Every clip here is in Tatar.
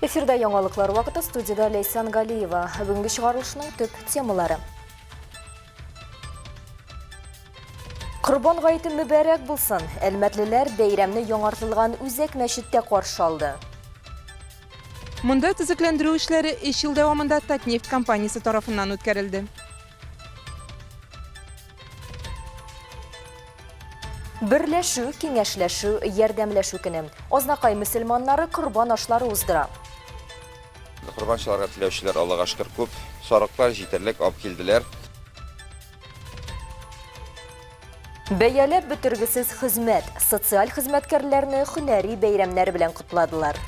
Эфирда яңалыклар вакыты студиядә Ләйсән Галиева. Бүгенге чыгарылышның төп темалары. Корбан гаете мөбарәк булсын! Әлмәтлеләр бәйрәмне яңартылган үзәк мәчеттә каршы алды. Монда төзекләндерү эшләре өч ел дәвамында Татнефть компаниясе тарафыннан үткәрелде. Берләшү, киңәшләшү, ярдәмләшү көне. Азнакай мөселманнары корбан ашлары уздыра. Корбан чалырга теләүчеләр, Аллага шөкер, күп. Сарыклар җитәрлек алып килделәр. Бәяләп бетергесез хезмәт. Социаль хезмәткәрләрне һөнәри бәйрәмнәре белән котладылар.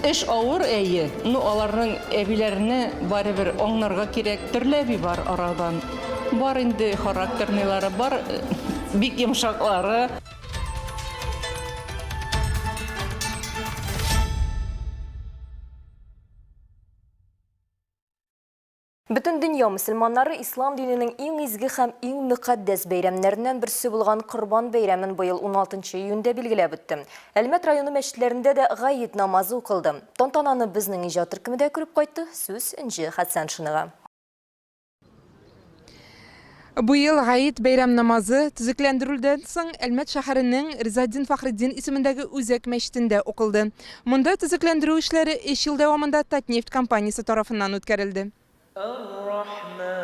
Эш авыр, әйе, ну аларның әбиләрне барыбер аңларга кирәк. Төрле әби бар арадан. Бар инде характерныйлары, бар бик йомшаклары. Бөтен дөнья мөселманнары ислам диненең иң изге һәм иң мөкатдәс бәйрәмнәреннән берсе булган Корбан бәйрәмен быел 16 июньдә билгеләп үтте. Әлмәт районы мәчетләрендә дә гает намазы укылды. Тантананы безнең иҗат төркеме дә күреп кайтты. Сүз Энҗе Хәсәншинага. Быел Гает бәйрәм намазы төзекләндерүдән соң Әлмәт шәһәренең Ризаэтдин Фәхретдин исемендәге үзәк мәчетендә укылды. Монда төзекләндерү эшләре өч ел дәвамында Татнефть компаниясе тарафыннан үткәрелде. Ар-Рахман.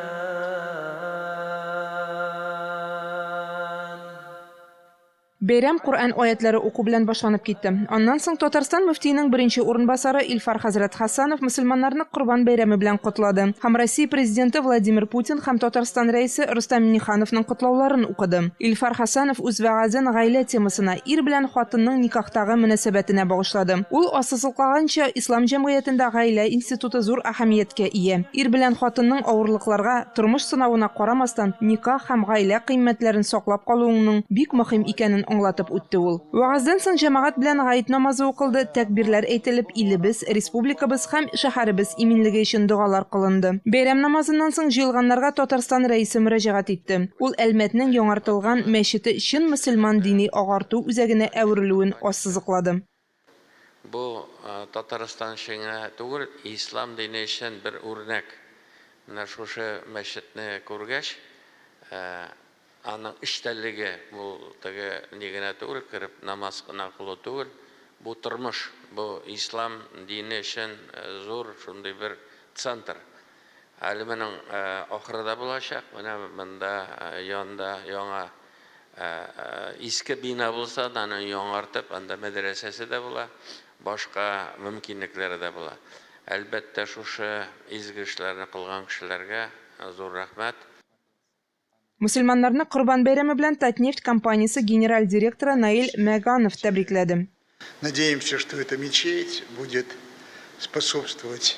Бәйрәм Коръән аятьләре уку белән башланып китте. Аннан соң Татарстан мөфтиенең беренче урынбасары Илфар хәзрәт Хәсәнов мөселманнарны Корбан бәйрәме белән котлады һәм Россия Президенты Владимир Путин һәм Татарстан Рәисе Рөстәм Миңнехановның котлауларын укыды. Илфар Хәсәнов үз вәгазен гаилә темасына, ир белән хатынның никахтагы мөнәсәбәтенә багышлады. Ул ассызыклаганча, ислам җәмгыятендә гаилә институты зур әһәмияткә ия. Ир белән хатынның авырлыкларга, Тормыш сынавына карамастан, никах һәм гаилә кыйммәтләрен саклап калуыңның бик мөһим икәнен аңлатып үтте ул. Вәгазьдән соң җәмәгать белән гает намазы укылды, тәкбирләр әйтелеп, илебез, республикабыз һәм шәһәребез иминлеге өчен догалар кылынды. Бәйрәм намазыннан соң җыелганнарга Татарстан Рәисе мөрәҗәгать итте. Ул Әлмәтнең яңартылган мәчете чын мөселман дини агарту үзәгенә әверелүен ассызыклады. Бу Татарстан өчен генә түгел, ислам дине өчен бер үрнәк. Менә шушы мәчетне күргәч, аның эчтәлеге, бу теге ни генә түгел, кереп намаз гына кылу түгел, бу тормыш, бу ислам дине өчен зур шундый бер центр. Әле моның ахыры да булачак. Менә монда янда яңа иске бина булса да, аны яңартып, анда мәдрәсәсе дә була, башка мөмкинлекләре дә була. Әлбәттә, шушы изге эшләрне кылган кешеләргә зур рәхмәт. Мөселманнарны Корбан бәйрәме белән Татнефть компаниясе генераль директоры Наил Мәганов тәбрикләде. Надеемся, что эта мечеть будет способствовать.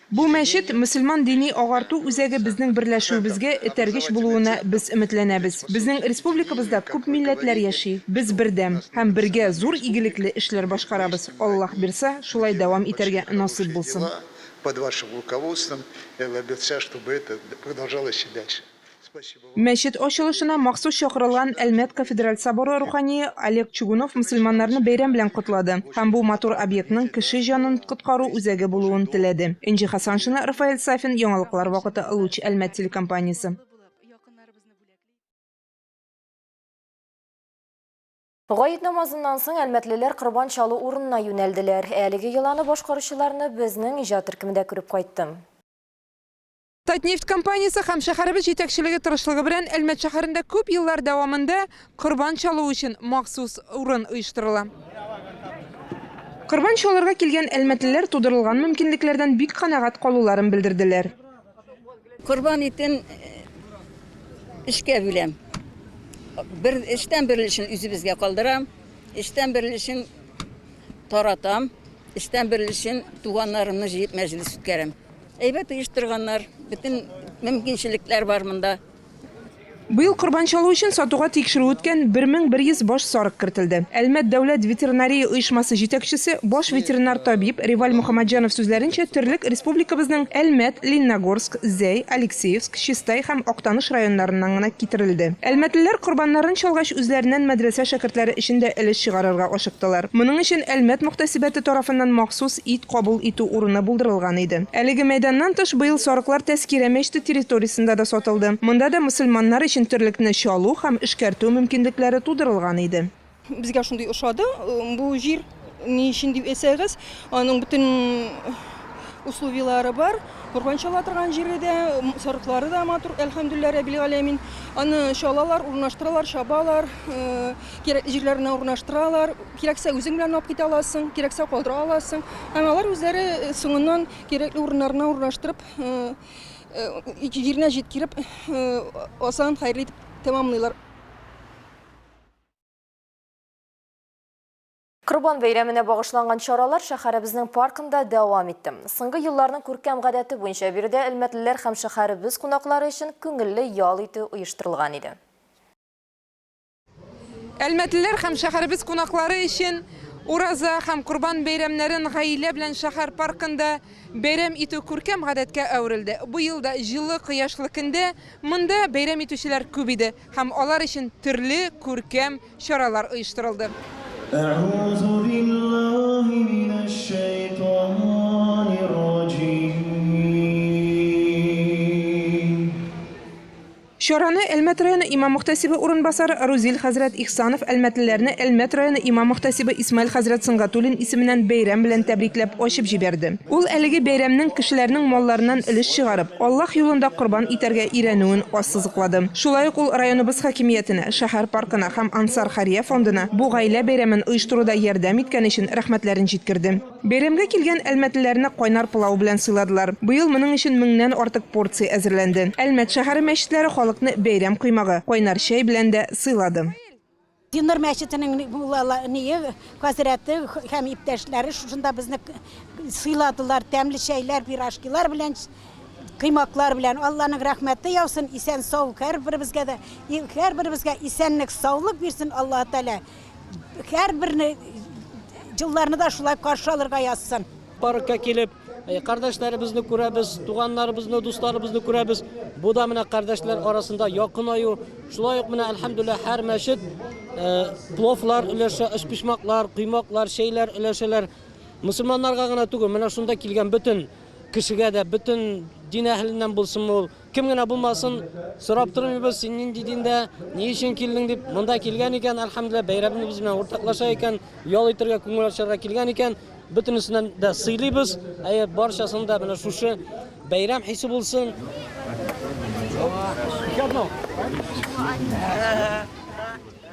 Бу мәчет, мөселман дини агарту үзәге безнең берләшүебезгә этәргеч булуына без өметләнәбез. Безнең республикабызда күп милләтләр яши, без бердәм һәм бергә зур игелекле эшләр башкарабыз, Аллаһ бирса, шулай дәвам итәргә насыйп булсын. Под вашим руководством, и Алла бирса, чтобы это продолжалось и дальше. Спасибо вам. Мәчет ачылышына махсус чакырылган Әлмәт кафедраль соборы рухание Олег Чугунов мөселманнарны бәйрәм белән котлады һәм бу матур объектның кеше җанын коткару үзәге булуын теләде. Энҗе Хәсәншина, Рафаэль Сафин, Яңалыклар вакыты, Луч Әлмәт телекомпаниясе. Гает намазыннан соң әлмәтлеләр корбан чалу урынына юнәлделәр. Әлеге йоланы башкаручыларны безнең иҗат төркеме дә күреп кайтты. Татнефть компаниясе һәм шәһәребез җитәкчелеге тырышлыгы белән Әлмәт шәһәрендә күп еллар дәвамында корбан чалу өчен махсус урын оештырыла. Корбан чалырга килгән әлмәтлеләр тудырылган мөмкинлекләрдән бик канәгать калуларын белдерделәр. Корбан итен эшкә бүләм. Бер эштән бер өлешен үзебезгә калдырам, эштән бер өлешен таратам, эштән бер өлешен туганнарымны җыеп мәҗлес үткәрәм. Әйбәт оештырганнар, бөтен мөмкинчелекләр бар монда. Быел корбан чалу өчен сатуга тикшерү үткән 1100 баш сарык кертелде. Әлмәт дәүләт ветеринария оешмасы җитәкчесе, баш ветеринар табиб Реваль Мөхәммәтҗанов сүзләренчә, терлек республикабызның Әлмәт, Лениногорск, Зәй, Алексеевск, Чистай һәм Актаныш районнарыннан гына китерелде. Әлмәтлеләр корбаннарын чалгач үзләреннән мәдрәсә шәкертләре өчен дә өлеш чыгарырга ашыктылар. Моның өчен Әлмәт мөхтәсибәте тарафыннан махсус ит кабул итү урыны булдырылган иде. Әлеге мәйданнан тыш, быел сарыклар Тәскирә мәчете территориясендә дә сатылды. Монда да мөселманнар өчен терлекне чалу һәм эшкәртү мөмкинлекләре тудырылган иде. Безгә шундый ошады бу җир. Ни өчен дип әйтсәгез, аның бөтен условияләре бар. Корбан чала торган җире дә, сарыклары да матур, әлхәмдүлилләһ рәбил галәмин. Аны чалалар, урнаштыралар, чабалар, кирәкле җирләренә урнаштыралар. Кирәксә үзең белән алып китә аласың, кирәксә калдыра аласың. Һәм алар үзләре э, соңыннан кирәкле урыннарына урнаштырып, э, э, җиренә җиткереп, асан хәерле итеп тәмамлыйлар. Корбан бәйрәменә багышланган чаралар шәһәребезнең паркында дәвам итте. Соңгы елларның күркәм гадәте буенча биредә әлмәтлеләр һәм шәһәребез кунаклары өчен күңелле ял итү оештырылган иде. Әлмәтлеләр һәм шәһәребез кунаклары өчен Ураза һәм Корбан бәйрәмнәрен гаилә белән шәһәр паркында бәйрәм итү күркәм гадәткә әверелде. Быел да җылы, кояшлы көндә монда бәйрәм итүчеләр күп иде һәм алар өчен төрле күркәм чаралар оештырылды. Әгъузу биллаһи минәш-шәйтанир раҗим. Чараны Әлмәт районы имам-мөхтәсибе урынбасары Рузил хәзрәт Ихсанов әлмәтлеләрне Әлмәт районы имам-мөхтәсибе Исмаил хәзрәт Сөнгатуллин исеменнән бәйрәм белән тәбрикләп ачып җибәрде. Ул әлеге бәйрәмнең кешеләрнең малларыннан өлеш чыгарып, Аллаһ юлында корбан итәргә өйрәнүен ассызыклады. Шулай ук ул районыбыз хакимиятенә, шәһәр паркына һәм Ансар хәрия фондына бу гаилә бәйрәмен оештыруда ярдәм иткән өчен рәхмәтләрен җиткерде. Бәйрәмгә килгән әлмәтлеләрне кайнар пылау белән сыйладылар. Быел моның өчен меңнән артык порция әзерләнде. Әлмәт шәһәре мәчетләре халыкны бәйрәм коймагы, кайнар чәй белән дә сыйлады. Зиннур мәчетенең муллалы, хәзрәте һәм иптәшләре шушында безне сыйладылар, тәмле чәйләр, пирожкилар белән, коймаклар белән. Алланың рәхмәте яусын, исән-сау һәрберебезгә дә, һәрберебезгә исәнлек, саулык бирсен Аллаһы Тәгалә. Һәрберне елларны да шулай каршы алырга язсын. Паркка килеп, э, кардәшләребезне күрәбез, туганнарыбызны, дусларыбызны күрәбез. Бу да менә кардәшләр арасында якынаю. Шулай ук менә әлхәмдүлилләһ һәр мәчет э, пловлар өләшә, өчпочмаклар, коймаклар, чәйләр өләшәләр. Мөселманнарга гына түгел, менә шунда килгән бөтен кешегә дә, бөтен дин әһеленнән булсынмы ул, Кем генә булмасын, сорап тормыйбыз, син нинди диндә, ни өчен килдең дип. Монда килгән икән, әлхәмдүлилләһ, бәйрәмне без белән уртаклаша икән, ял итәргә, күңел ачарга килгән икән, бөтенесеннән дә сыйлыйбыз. Әйе, барчасын да менә шушы бәйрәм хисе булсын.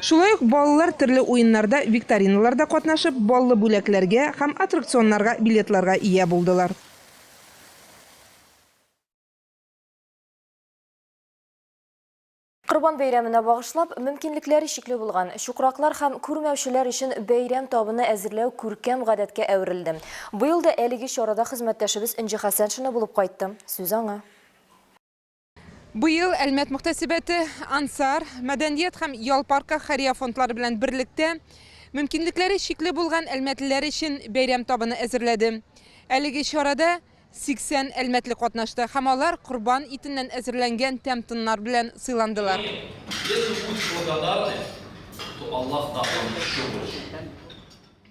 Шулай ук балалар төрле уеннарда, викториналарда катнашып, баллы бүләкләргә һәм аттракционнарга билетларга ия булдылар. Корбан бәйрәменә багышлап, мөмкинлекләре чикле булган чукраклар һәм күрмәүчеләр өчен бәйрәм табыны әзерләү күркәм гадәткә әверелде. Быел да әлеге чарада хезмәттәшебез Энҗе Хәсәншина булып кайтты. Сүз аңа. Быел Әлмәт мөхтәсибәте, Ансар, Мәдәният һәм ял паркы хәрия фондлары белән берлектә мөмкинлекләре чикле булган әлмәтлеләр өчен бәйрәм табыны әзерләде. Әлеге чарада 80 әлмәтле катнашты һәм алар корбан итеннән әзерләнгән тәм-томнар белән сыйландылар.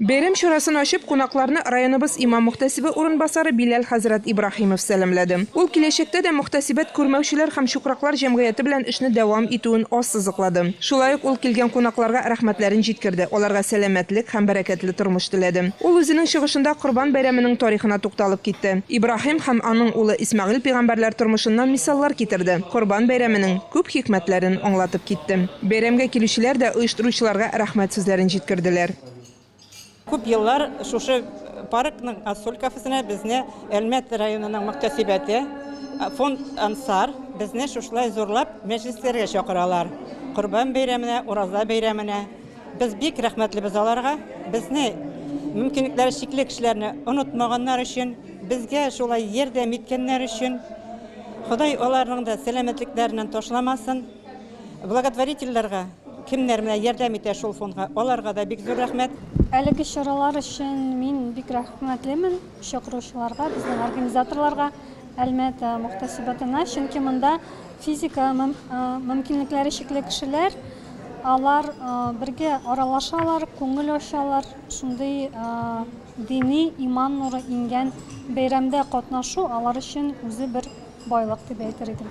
Бәйрәм чарасын ачып, кунакларны районыбыз имам-мөхтәсибе урынбасары Биләл хәзрәт Ибраһимов сәламләде. Ул киләчәктә дә мөхтәсибәт күрмәүчеләр һәм чукраклар җәмгыяте белән эшне дәвам итүен ассызыклады. Шулай ук ул килгән кунакларга рәхмәтләрен җиткерде, аларга сәламәтлек һәм бәрәкәтле тормыш теләде. Ул үзенең чыгышында Корбан бәйрәменең тарихына тукталып китте. Ибраһим һәм аның улы Исмәгыйль пәйгамбәрләр тормышыннан мисаллар китерде, Корбан бәйрәменең күп хикмәтләрен аңлатып китте. Бәйрәмгә килүчеләр дә оештыручыларга рәхмәт сүзләрен җиткерделәр. Күп еллар шушы паркның Ассоль кафесына безне Әлмәт районының мөхтәсибәте, фонд Ансар безне шушылай зурлап мәҗлесләргә чакыралар. Корбан бәйрәменә, Ураза бәйрәменә. Без бик рәхмәтлебез аларга, безне, мөмкинлекләре чикле кешеләрне онытмаганнар өчен, безгә шулай ярдәм иткәннәр өчен. Ходай аларның да сәламәтлекләреннән ташламасын. Благотворительләргә, кемнәр менә ярдәм итә шул фондга, аларга да бик зур рәхмәт. Әлеге чаралар өчен мин бик рәхмәтлемен чакыручыларга, безнең организаторларга, Әлмәт мөхтәсибәтенә, чөнки монда физика мөмкинлекләре чикле кешеләр, алар бергә аралашалар, күңел ачалар, шундый дини иман нуры иңгән бәйрәмдә катнашу алар өчен үзе бер байлык дип әйтер идем.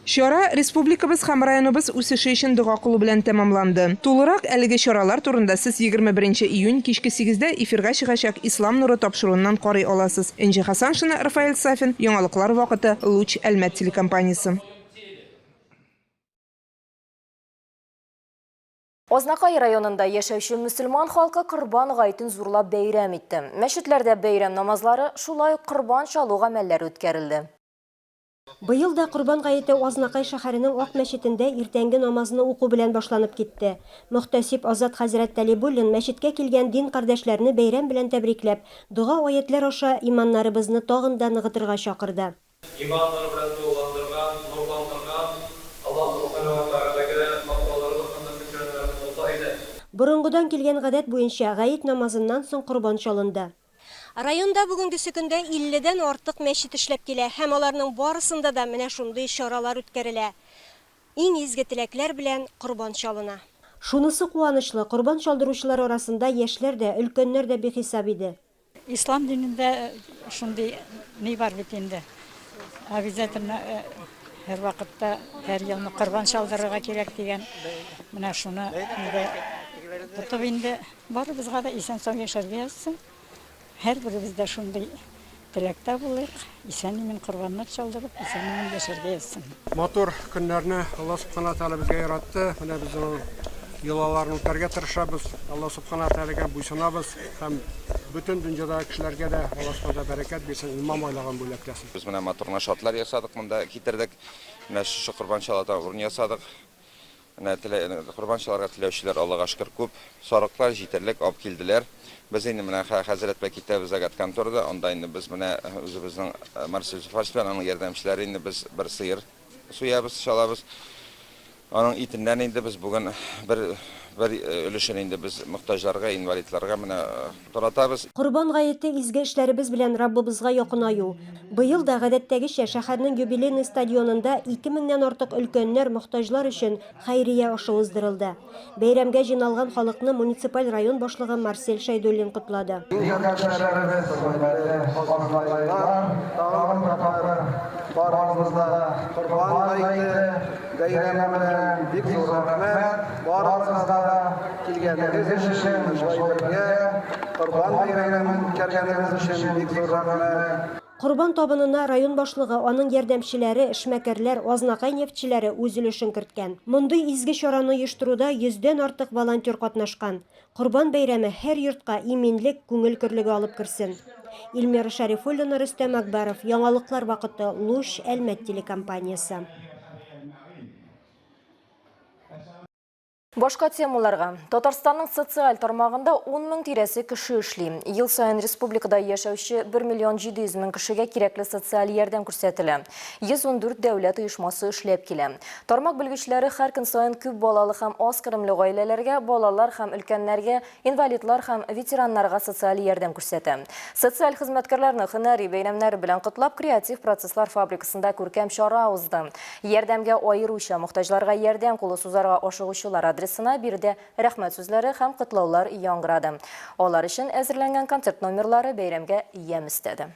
Чара республикабыз һәм районыбыз үсеше өчен дога кылу белән тәмамланды. Тулырак әлеге чаралар турында сез 21 нче июнь кичке сигездә эфирга чыгачак Ислам нуры тапшыруыннан карый аласыз. Энҗе Хәсәншина, Рафаэль Сафин, Яңалыклар вакыты, Луч, Әлмәт телекомпаниясе. Азнакай районында яшәүче мөселман халкы Корбан гаетен зурлап бәйрәм итте. Мәчетләрдә бәйрәм намазлары, шулай ук корбан чалу гамәлләре үткәрелде. Быел да Корбан гаете Азнакай шәһәренең Ак мәчетендә иртәнге намазны уку белән башланып китте. Мөхтәсиб Азат хәзрәт Тәлибуллин мәчеткә килгән дин кардәшләрне бәйрәм белән тәбрикләп, дога-аятьләр аша иманнарыбызны тагын да ныгытырга чакырды. Иман нуры белән тулыландырган, нурландырган Аллаһ Субхана ва Тәгаләгә мактауларыбыз һәм дә шөкранәләребез булса иде. Борынгыдан килгән гадәт буенча, гает намазыннан соң корбан чалынды. Районда бүгенгесе көндә 50 дән артык мәчет эшләп килә һәм аларның барысында да менә шундый чаралар үткәрелә. Иң изге теләкләр белән корбан чалына. Шунысы куанычлы, корбан чалдыручылар арасында яшьләр дә, өлкәннәр дә бихисап иде. Ислам динендә шундый ни бар бит инде, обязательно һәрвакытта, һәр елны корбан чалдырырга кирәк дигән. Менә шуны инде тотып инде Барыбызга да исән-сау яшәргә язсын. Һәрберебез дә шундый теләктә булыйк. Исән-имин корбаннар чалдырып, исән-имин яшәргә язсын. Матур көннәрне Алла Субхана Тәгалә безгә яратты. Менә без аның йолаларын үтәргә тырышабыз. Алла Субхана Тәгаләгә буйсынабыз һәм бөтен дөньядагы кешеләргә дә Алла Субхана Тәгалә бәрәкәт бирсен, иман байлыгын бүләкләсен. Без менә матур гына шартлар ясадык монда, китердек. Менә шушы корбан чала торган урын ясадык. Менә телә, корбан чалырга теләүчеләр, Аллага шөкер, күп. Сарыклар җитәрлек алып килделәр. Без инде менә хәзрәт белән китәбез агат-конторада, анда инде без менә үзебезнең Марсель Зөфарович белән аның ярдәмчеләре инде без бер сыер суябыз, чалабыз. Аның итеннән инде без бүген бер бер өлешен инде без мохтаҗларга, инвалидларга менә таратабыз. Корбан гаете изге эшләребез белән Раббыбызга якынаю. Быел да, гадәттәгечә, шәһәрнең Юбилейный стадионында 2 меңнән артык өлкәннәр, мохтаҗлар өчен хәйрия ашы уздырылды. Бәйрәмгә җыйналган халыкны муниципаль район башлыгы Марсель Шәйдуллин котлады. Дин кардәшләребез, хөрмәтле азнакайлылар, тагын бер тапкыр барыгызны да Корбан гаете бәйрәме белән бик зур рәхмәт! Барыгызга да килгәнегез өчен, шулай бергә Корбан бәйрәмен үткәргәнегез өчен бик зур рәхмәт! Корбан табынына район башлыгы, аның ярдәмчеләре, эшмәкәрләр, Азнакай нефтьчеләре үз өлешен керткән. Мондый изге чараны оештыруда йөздән артык волонтер катнашкан. Корбан бәйрәме һәр йортка иминлек, күңел көрлеге алып керсен. Эльмира Шәрифуллина, Рөстәм Әкбәров, Яңалыклар вакыты, Луч, Әлмәт телекомпаниясе. Башка темаларга. Татарстанның социаль тармагында 10 мең тирәсе кеше эшли. Ел саен республикада яшәүче 1 миллион 700 мең кешегә кирәкле социаль ярдәм күрсәтелә. 114 дәүләт оешмасы эшләп килә. Тармак белгечләре һәр көн саен күп балалы һәм аз керемле гаиләләргә, балалар һәм өлкәннәргә, инвалидлар һәм ветераннарга социаль ярдәм күрсәтә. Социаль хезмәткәрләрне һөнәри бәйрәмнәре белән котлап, Креатив процесслар фабрикасында күркәм чара узды. Ярдәмгә аеруча мохтаҗларга ярдәм кулы сузарга ашыгучылар адресына биредә рәхмәт сүзләре һәм котлаулар яңгырады. Алар өчен әзерләнгән концерт номерлары бәйрәмгә ямь өстәде.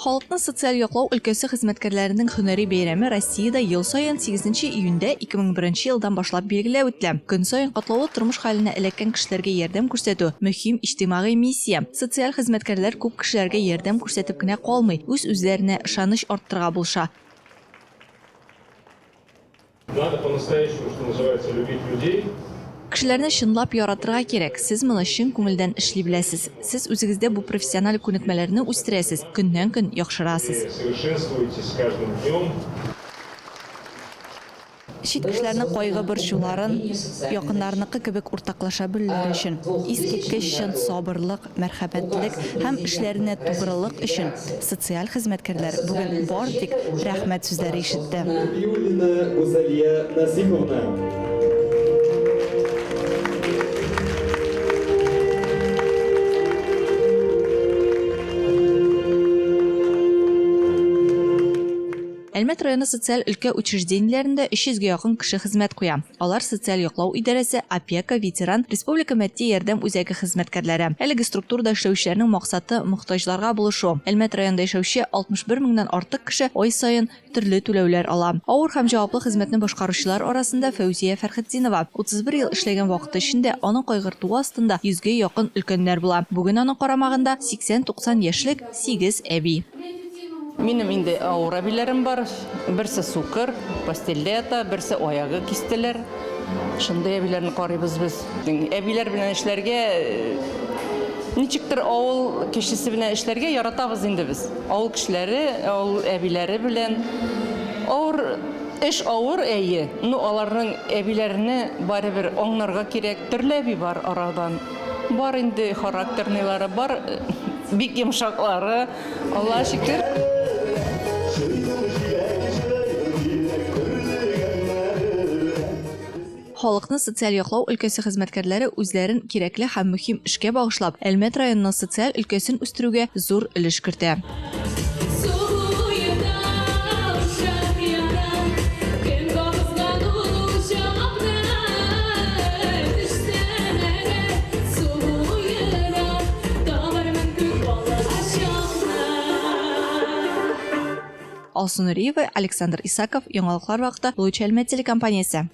Халыкны социаль яклау өлкәсе хезмәткәрләренең һөнәри бәйрәме Россиядә ел саен 8 июньдә 2001 елдан башлап билгеләп үтелә. Көн саен катлаулы тормыш хәленә эләккән кешеләргә ярдәм күрсәтү, мөһим иҗтимагый миссия. Социаль хезмәткәрләр күп кешеләргә ярдәм күрсәтеп кенә калмый, үз-үзләренә ышаныч арттырырга булыша. Надо по-настоящему, что называется, любить людей. Кешеләрне чынлап яратырга кирәк, сез моны чын күңелдән эшли беләсез. Сез үзегездә бу профессиональ күнекмәләрне үстерәсез, көннән-көн яхшырасыз. Совершенствуетесь с каждым днем. Чит кешеләрнең кайгы-борчуларын якыннарыныкы кебек уртаклаша белүләре өчен, искиткеч чын сабырлык, мәрхәмәтлелек һәм эшләренә тугрылык өчен социаль хезмәткәрләр бүген бары тик рәхмәт сүзләре ишетте. Нәбиуллина Гүзәлия Назимовна. Әлмәт районы социаль өлкә учреждениеләрендә 300 гә якын кеше хезмәт куя. Алар, социаль яклау идарәсе, опека, ветеран, республика матди ярдәм үзәге хезмәткәрләре. Әлеге структурада эшләүчеләрнең максаты, мохтаҗларга булышу. Әлмәт районында яшәүче 61 меңнән артык кеше ай саен төрле түләүләр ала. Авыр һәм җаваплы хезмәтне башкаручылар арасында Фәүзия Фәрхетдинова. 31 ел эшләгән вакыты эчендә аның кайгыртуы астында йөзгә якын өлкәннәр була. Бүген аның карамагында 80-90 яшьлек сигез әби. Минем инде авыр әбиләрем бар. Берсе сукыр, постельдә ята, берсе аягы кистеләр. Шундый әбиләрне карыйбыз без. Әбиләр белән эшләргә ничектер авыл кешесе белән эшләргә яратабыз инде без. Авыл кешеләре, авыл әбиләре белән. Авыр эш авыр, әйе. Ну, аларның әбиләрне барыбер аңларга кирәк. Төрле әби бар арадан. Бар инде характерныйлары, бар бик йомшаклары. Аллага шөкер. Халыкны социаль яклау өлкәсе хезмәткәрләре үзләрен кирәкле һәм мөһим эшкә багышлап, Әлмәт районының социаль өлкәсен үстерүгә зур өлеш кертә. Алсу Нуриева, Александр Исаков, Яңалыклар вакыты, Луч Әлмәт телекомпаниясе.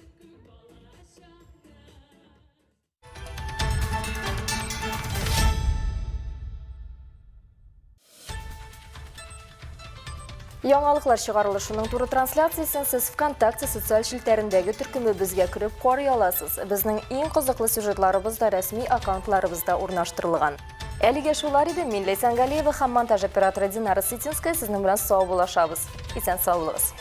Яңалыклар чыгарылышының туры трансляциясен сез ВКонтакте социаль челтәрендәге төркемебезгә кереп карый аласыз. Безнең иң кызыклы сюжетларыбыз да рәсми аккаунтларыбызда урнаштырылган. Әлегә шулар иде. Мин Ләйсән Галиева һәм монтаж операторы Динара Сытинская сезнең белән саубуллашабыз. Исән сау булыгыз.